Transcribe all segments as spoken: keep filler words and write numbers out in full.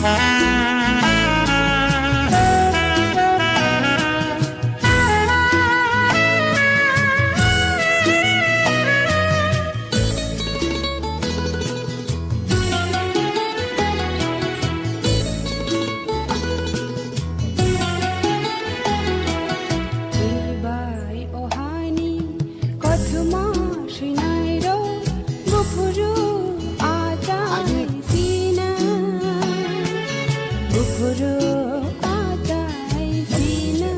Bai o hani kothoma swinairok buphuru achai sina, buphuru achai sina.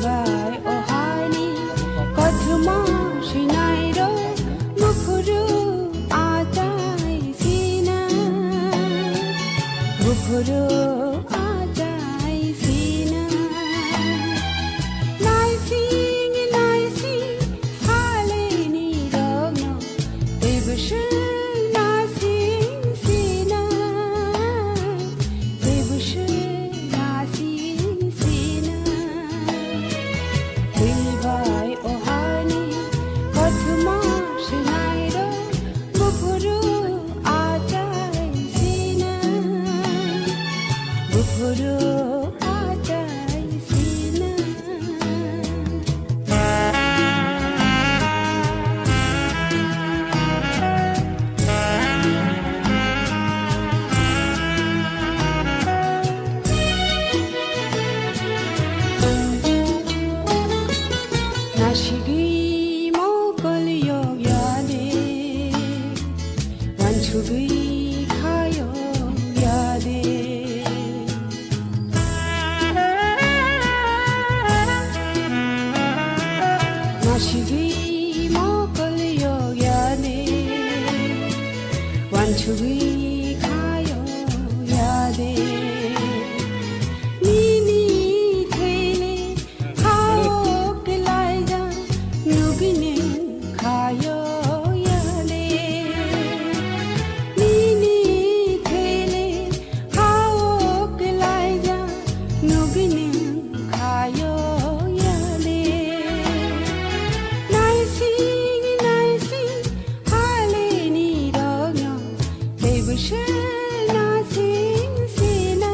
Bai o hani kothoma swinairok buphuru achai sina, buphuru achai sina. Naising naising haleni rokno tebwswng nasing sina, tebwswng nasing sina. Twi bai o hani kothoma swinairok buphuru achai sina, buphuru achai sina. Nasigwi mokol yok ya de, wansugwi kha yok ya de. Nasigwi mokol yok ya de, wansugwi kha yok ya de. Nini thele Hao kelaija nugini khayo yale. Nini thele hao kelaija nugini khayo yale. Naising naising haleni rogno tebwswng nasing sina.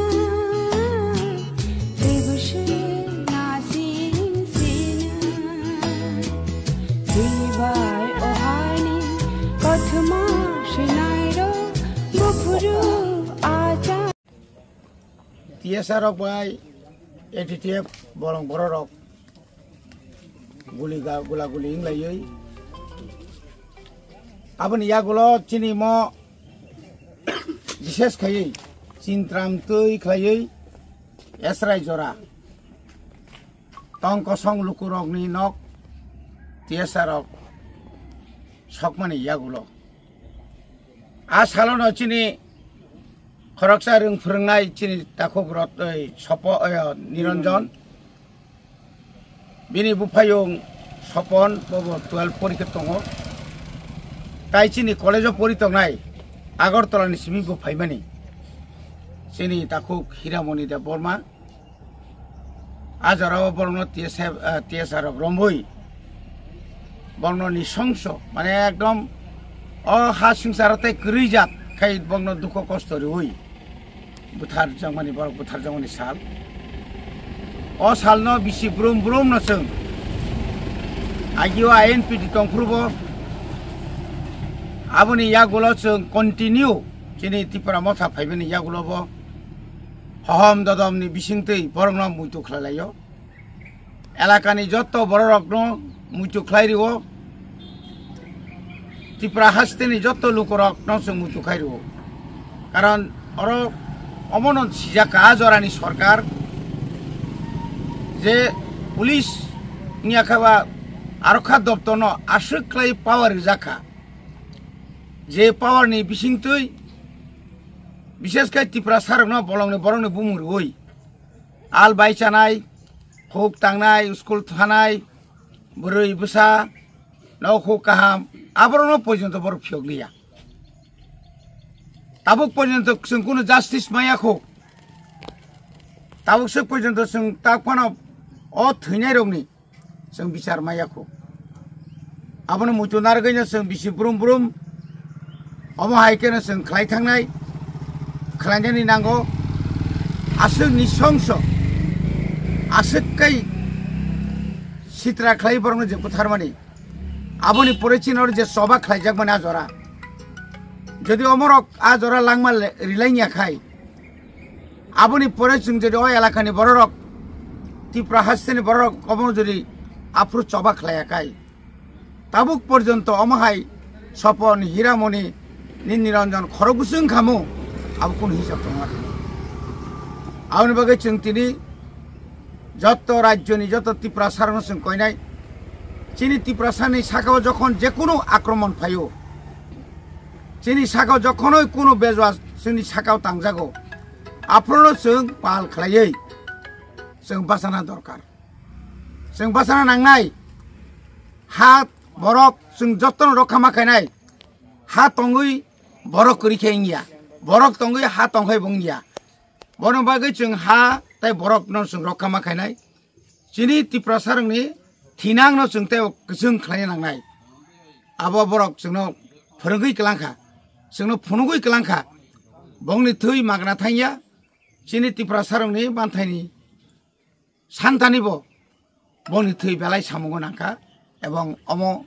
Tebwswng nasing sina, twi bai o hani kothoma swinairok buphuru acha. T S R rok bai A T T F bolong bororok guli ga-, gula guli wnglaiwi. Aboni yagulo chini mo bishesh khaiwi chintram twi khlaiwi Esrai jora tong kosong lukurokni nok T S R rok sokmani yagulo. A salono chini khoroksa rwng phwrwngnai chini takhuk rot-, oi, Sopo-, oi, Niranjan. Bini buphayung Sopon, bobo twelve porikhe tongo. Tai chini college-o pori tongnai Agartala ni simi bo phaimani. Chini takhuk Hiramoni Debbarma. A jorao borokno T S F, eh, T S R rok romwi borokno nisongso, mane ekdom o ha swngcharo tei kwrwi jat khai borokno dukho kosto riwi butharjakmani, borok butharjakmani sal. O salno bisi brum brumno chwng agio I N P T tongphuru bo aboni yagulo chwng continue chini Tipra Motha phaibani yagulo bo hohom dodomni bisingtwi borokno muitu khlai laio. Elakani jotto bororokno muitu khlai rio. Tripura hasteni jotto lukorokno chwng muitu khai rio. Karon oro omono sijak ka a jorani sorkar je police wngya khe ba arokha doptorno aswk khlai power rijak kha. Je power ni bisingtwi bishesh khai Tiprasarokno bolongni borokni bumung riwi al bai chanai, huk tangnai, school thanai, bwrwi bwsa, nok huk kaham, aborokno porjonto borok phiyok liya. Tabuk porjonto chwng kunu justice maya kho. Tabuk swk porjonto chwng tak phano o thwinairokni chwng bichar maya kho. Abono muitu narwgwino chwng bisi brum brum omo hai kheno chwng khlai thangnai. Khlainani nango, aswk nisongso, aswk kai sitra khlai borokno je butharmani. Aboni pore chini oro je choba khlaijakmani a jora. Jodi omorok a jora langma le-, rilaingya khai, aboni pore chwng jodi o elakani bororok, Tipra hasteni bororok omo jodi aphuru choba khlaiya khai, tabuk porjonto omo hai Sopon, Hiramoni, ni Niranjan khorok bwswng khamu, abo kunu hisab tongma khamu. Aboni bagwi chwng tini joto rajyoni, joto Tiprasarokno chwng koinai. Chini Tiprasani sakao jokhon jekunu akromon phaio, chini sakao jokhonoi kunu bejua chini sakao tangjago, aphorono chwng pal khlaiwi chwng bachana dorkar. Chwng bachana nangnai. Ha borok chwng jotono rokha ma khainai. Ha tongwi borok kwrwi khe wngya. Borok tongwi ha tongkhai bo wngya. Bono bagwi chwng ha tei borokno chwng rokha ma khainai. Chini Tiprasarokni thinangno chwng tei kwchwng khlaina nangnai. Abo borok chwngno phwrwngwi kwlangkha, chwngno phunugwi kwlangkha. Bongni thwi magna thangya. Chini Tiprasarokni manthaini santanibo bongni thwi belai samungo nangkha. Ebong omo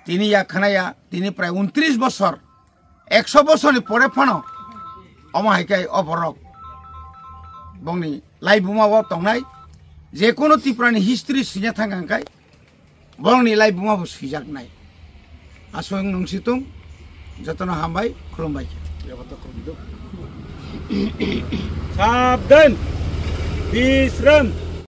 tini ya khwnaya, tini prai untris bosor, ekso bosorni pore phano omo hai khe o borok bongni laibuma o tongnai. Jekunu Tiprani history swina thang kha khai, borokni laibuma bo swijaknai. Aswk nungsitung, jotono hambai, khulumbai khe. Sabdan, bisram.